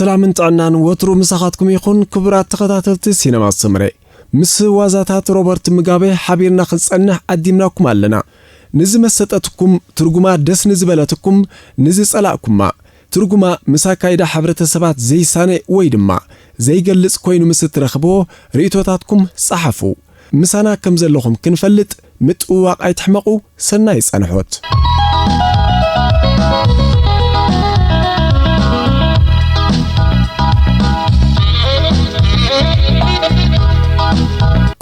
ሰላምን ጥዕናን ወትሩ ምሳኻትኩም ይኹን ክቡራት ተኸታተልቲ ሲነማ ሰመረ። ምስ ዋዛታት ሮበርት ሙጋቤ ሓቢርና ክንጸንሕ ዓዲምናኩም ኣለና። ንዝመሰጠትኩም ትርጉማ ደስ ንዝበለትኩም ንዝጸላእኩማ ትርጉማ ምስ ኣካይዳ ሕብረተሰባት ዘይሳነ ወይ ድማ ዘይገልጽ ኮይኑ ምስ እትረኽብዎ ርእይቶታትኩም ጸሓፉ። ምሳና ከም ዘለኹም ክንፈልጥ ምጥውዋቕ ኣይትሕመቑ። ሰናይ ጻንሖት።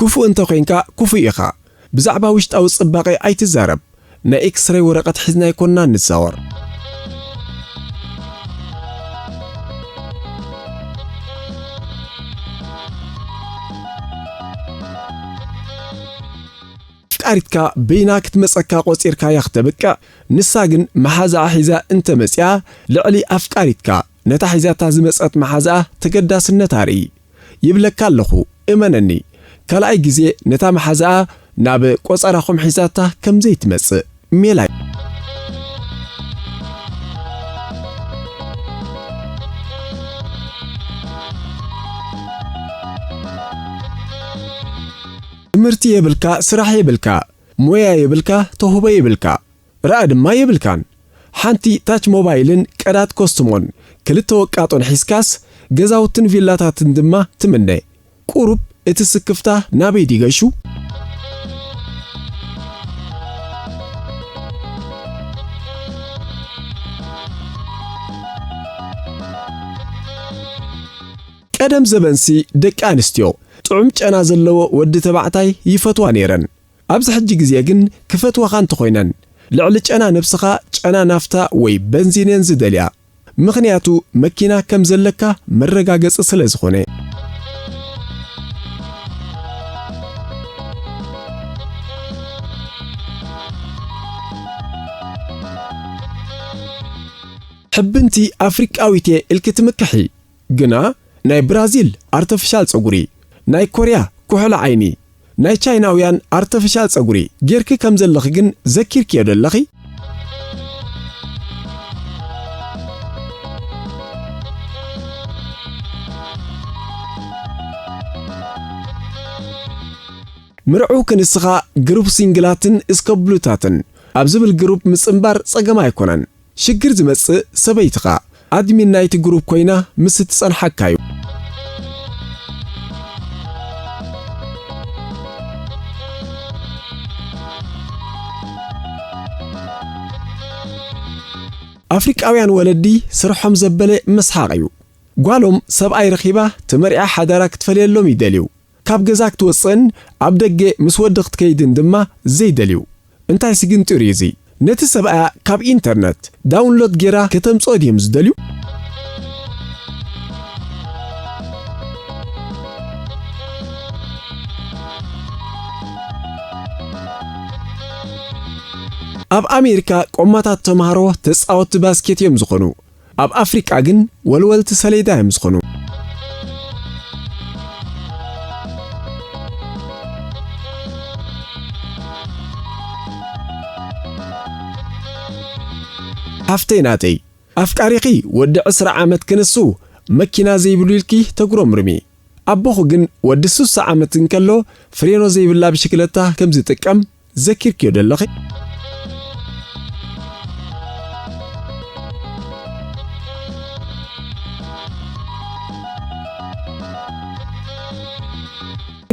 ክፉእ እንተ ኾይንካ ክፉእ ኢኻ። ብዛዕባ ውሽጣዊ ጽባቐ ኣይትዛረብ። ናይ ኤክስሬይ ወረቐት ሒዝና ኣይኮንና ንዛወር። ኣፍቃሪትካ በይና ክትመጸካ ቆጺርካያ ክተብቅዕ፣ ንሳ ግን መሓዛኣ ሒዛ እንተ መጺኣ፣ ልዕሊ ኣፍቃሪትካ ነታ ሒዛታ ዝመጸት መሓዛኣ ተገዳስነት ኣርኢ። ይብለካ ኣለኹ፣ እመነኒ፣ ካልኣይ ግዜ ነታ መሓዛኣ ናብ ቆጸራኹም ሒዛታ ከም ዘይትመጽእ። ሜላይ። ትምህርቲ የብልካ፣ ስራሕ የብልካ፣ ሞያ የብልካ፣ ተውህቦ የብልካ፣ ርኣ ድማ የብልካን። ሓንቲ ታች ሞባይልን ቀዳድ ኮስትሞን ክልተ ወቃጦን ሒዝካስ፣ ገዛውትን ቪላታትን ድማ ትምነ። ቁሩብ እቲ ስክፍታ ናበይ ድዩ ገሹ? ቀደም ዘበንሲ ደቂ ኣንስትዮ ጥዑም ጨና ዘለዎ ወዲ ተባዕታይ ይፈትዋ ነይረን። ኣብዚ ሕጂ ግዜ ግን ክፈትዋኻ እንተኾይነን፣ ልዕሊ ጨና ነብስኻ ጨና ናፍታ ወይ በንዚን እየን ዝደልያ። ምኽንያቱ መኪና ከም ዘለካ መረጋገጺ ስለ ዝኾነ። ሕብንቲ ኣፍሪቃዊት እየ ኢልኪ ትምክሒ፣ ግና ናይ ብራዚል ኣርተፊሻል ጸጉሪ፣ ናይ ኮርያ ኩሕሊ ዓይኒ፣ ናይ ቻይናውያን ኣርተፊሻል ጸጉሪ ጌርኪ ከም ዘለኺ ግን ዘኪርክዮ ዶ ኣለኺ? ምርዑው ክንስኻ ግሩፕ ሲንግላትን እስከብሉታትን ኣብ ዝብል ግሩፕ ምጽንባር ጸገም ኣይኮነን። ሽግር ዝመጽእ ሰበይትኻ ኣድሚን ናይቲ ግሩፕ ኮይና ምስ እትጸንሓካ እዩ። ኣፍሪቃውያን ወለዲ ስርሖም ዘበለ ምስሓቕ እዩ። ጓሎም ሰብኣይ ረኺባ ተመርዒያ ሓዳራ ክትፈልየሎም ይደልዩ። ካብ ገዛ ክትወጽእን ኣብ ደገ ምስ ወዲ ክትከይድን ድማ ዘይደልዩ። እንታይ ስግንጢር እዩ እዚ? ነቲ ሰብኣያ ካብ ኢንተርነት ዳውንሎድ ጌራ ከተምጽኦ ድዮም ዝደልዩ? ኣብ ኣሜሪካ ቆማታት ተምሃሮ ተጻወትቲ ባስኬት እዮም ዝኾኑ። ኣብ ኣፍሪቃ ግን ወልወልቲ ሰሌዳ እዮም ዝኾኑ። ሓፍተይ ናተይ፣ ኣፍቃሪኺ ወዲ ዕስራ ዓመት ክንሱ መኪና ዘይብሉ ኢልኪ ተጉረምርሚ። ኣቦኹ ግን ወዲ ስሳ ዓመት እንከሎ ፍሬኖ ዘይብላ ብሽክለታ ከም ዝጥቀም ዘኪርክዮ ደለኺ?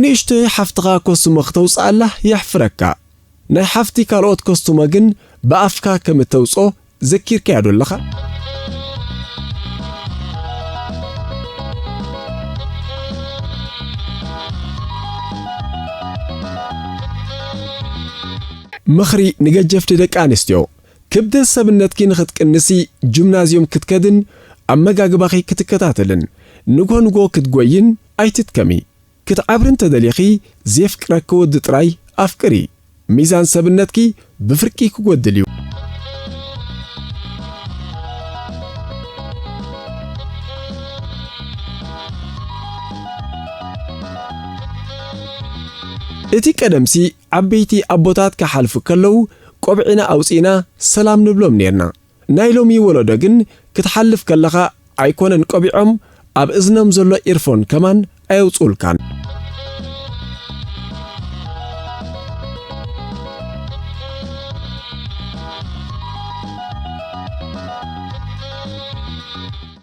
ንእሽቶይ ሓፍትኻ ኮስሞ ክተውፅኣላ የሕፍረካ። ናይ ሓፍቲ ካልኦት ኮስቱመ ግን ብኣፍካ ከም እተውፅኦ ዘኪርካዮ ዶ ኣለኻ? ምኽሪ ንገጀፍቲ ደቂ ኣንስትዮ። ክብደት ሰብነትኪ ንኽትቅንሲ ጅምናዝዮም ክትከድን ኣመጋግባኺ ክትከታተልን ንግሆ ንግሆ ክትጎይን ኣይትድከሚ። ክትዓብሪ እንተደሊኺ፣ ዜፍቅረኪ ወዲ ጥራይ ኣፍቅሪ። ሚዛን ሰብነትኪ ብፍርቂ ክጎድል እዩ። እቲ ቀደምሲ ዓበይቲ ኣቦታት ክሓልፉ ከለዉ፣ ቆብዕና ኣውጺእና ሰላም ንብሎም ኔርና። ናይ ሎሚ ወለዶ ግን ክትሓልፍ ከለኻ ኣይኮነን ቀቢዖም፣ ኣብ እዝኖም ዘሎ ኢርፎን ከማን ኣየውጽኡልካን።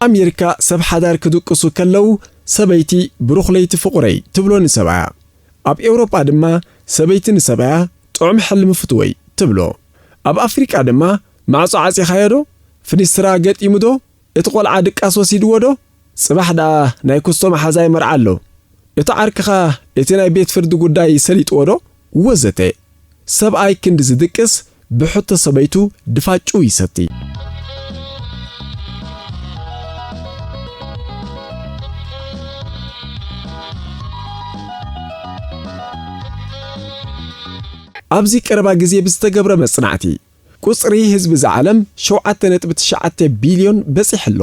ኣሜሪካ ሰብ ሓዳር ክድቅሱ ከለዉ፣ ሰበይቲ ብሩኽ ለይቲ ፍቑረይ ትብሎ ንሰብኣያ። ኣብ ኤውሮጳ ድማ ሰበይቲ ንሰብኣያ ጥዑም ሕልሚ ፍትወይ ትብሎ። ኣብ ኣፍሪቃ ድማ ማዕጾ ዓጺኻዮ ዶ? ፍኒስትራ ገጢሙ ዶ? እቲ ቆልዓ ድቃስ ወሲድዎ ዶ? ጽባሕ ደኣ ናይ ኩስቶ መሓዛይ መርዓ ኣሎ። እቲ ዓርክኻ እቲ ናይ ቤት ፍርዲ ጉዳይ ሰሊጥዎ ዶ? ወዘተ። ሰብኣይ ክንዲ ዝድቅስ ብሕቶ ሰበይቱ ድፋጭው ይሰቲ። ኣብዚ ቀረባ ግዜ ብዝተገብረ መጽናዕቲ፣ ቁጽሪ ህዝቢ እዛ ዓለም ሸውዓተ ነጥቢ ትሽዓተ ቢልዮን በጺሑ ኣሎ።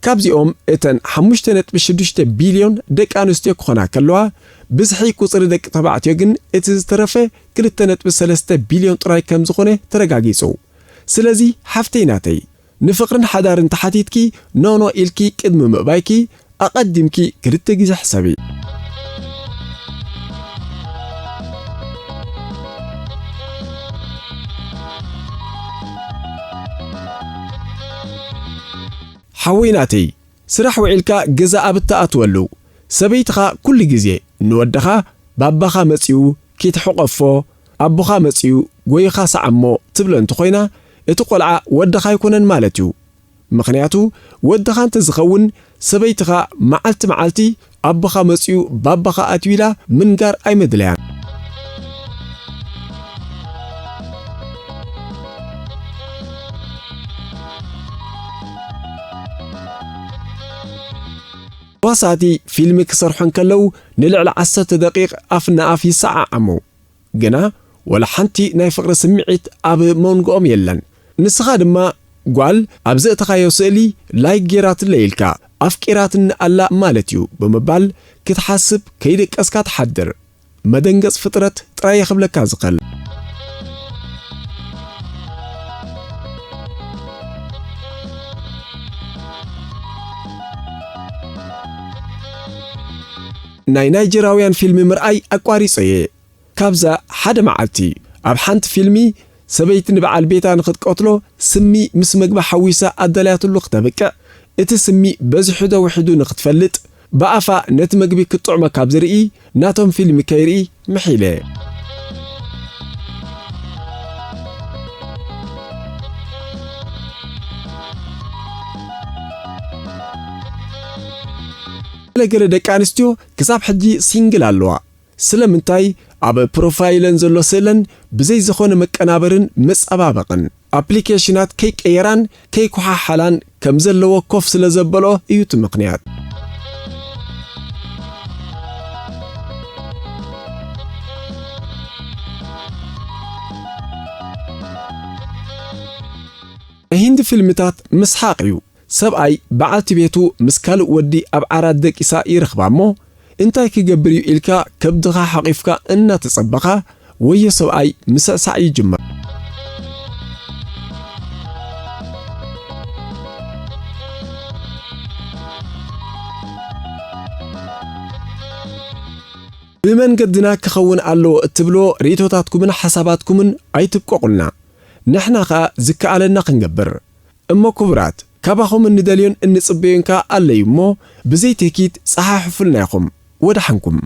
ካብዚኦም እተን ሓሙሽተ ነጥቢ ሽዱሽተ ቢልዮን ደቂ ኣንስትዮ ክኾና ከለዋ፣ ብዝሒ ቁጽሪ ደቂ ተባዕትዮ ግን እቲ ዝተረፈ ክልተ ነጥቢ ሰለስተ ቢልዮን ጥራይ ከም ዝኾነ ተረጋጊጹ። ስለዚ ሓፍተይ ናተይ፣ ንፍቕርን ሓዳርን ተሓቲትኪ ኖኖ ኢልኪ ቅድሚ ምእባይኪ ኣቐዲምኪ ክልተ ግዜ ሕሰቢ። ሓወይ ናተይ፣ ስራሕ ውዒልካ ገዛ ኣብ እትኣትወሉ፣ ሰበይትኻ ኩሉ ግዜ ንወድኻ፣ "ባባኻ መጺኡ፣ ኪድ ሕቆፎ፣ ኣቦኻ መጺኡ፣ ጎይኻ ሰዓሞ" ትብሎ እንተኾይና፣ እቲ ቆልዓ ወድኻ ኣይኮነን ማለት እዩ። ምኽንያቱ፣ ወድኻ እንተዝኸውን፣ ሰበይትኻ መዓልቲ መዓልቲ፣ "ኣቦኻ መጺኡ፣ ባባኻ ኣትዩ" ኢላ ምንጋር ኣይመድለያን። ተዋሳእቲ ፊልሚ ክሰርሑ እንከለዉ ንልዕሊ ዓሰርተ ደቂቕ ኣፍ ንኣፍ ይሰዓዓሙ። ግና ወላ ሓንቲ ናይ ፍቕሪ ስምዒት ኣብ መንጎኦም የለን። ንስኻ ድማ ጓል ኣብ ዘእተኻዮ ስእሊ ላይክ ጌራትለይ ኢልካ ኣፍቂራትኒ ኣላ ማለት እዩ ብምባል ክትሓስብ ከይደቀስካ ትሓድር። መደንገጽ ፍጥረት ጥራይ እየ ክብለካ ዝኽእል። ናይ ናይጀራውያን ፊልሚ ምርኣይ ኣቋሪጸ እየ። ካብዛ ሓደ መዓልቲ ኣብ ሓንቲ ፊልሚ ሰበይቲ ንበዓል ቤታ ንኽትቀትሎ ስሚ ምስ መግቢ ሓዊሳ ኣዳልያትሉ ክተብቅዕ፣ እቲ ስሚ በዚሑ ዶ ውሒዱ ንኽትፈልጥ፣ ብኣፋ ነቲ መግቢ ክትጥዕሞ ካብ ዝርኢ፣ ናቶም ፊልሚ ከይርኢ ምሒለ። ገለ ገለ ደቂ ኣንስትዮ ክሳብ ሕጂ ሲንግል ኣለዋ። ስለምንታይ? ኣብ ፕሮፋይለን ዘሎ ስእለን ብዘይ ዝኾነ መቀናበርን መጸባበቕን ኣፕሊኬሽናት ከይቀየራን ከይኮሓሓላን ከም ዘለዎ ኮፍ ስለ ዘበሎ እዩ እቲ ምኽንያት። ናይ ሂንዲ ፊልምታት ምስሓቕ እዩ። ሰብኣይ በዓልቲ ቤቱ ምስ ካልእ ወዲ ኣብ ዓራት ደቂሳ ይረኽባ እሞ፣ እንታይ ክገብር እዩ ኢልካ ከብድኻ ሓቒፍካ እናተጸበኻ፣ ወዮ ሰብኣይ ምስዕሳዕ ይጅምር። ብመንገድና ክኸውን ኣለዎ እትብሎ ርእይቶታትኩምን ሓሳባትኩምን ኣይትብቀቑልና። ንሕና ኸኣ ዝከኣለና ክንገብር። እሞ ክቡራት፣ ካባኹም እንደልዮን እንጽበዮን ከኣ ኣለዩ እሞ፣ ብዘይ ትህኪት ጸሓሕፉልና ኢኹም። ወደሓንኩም።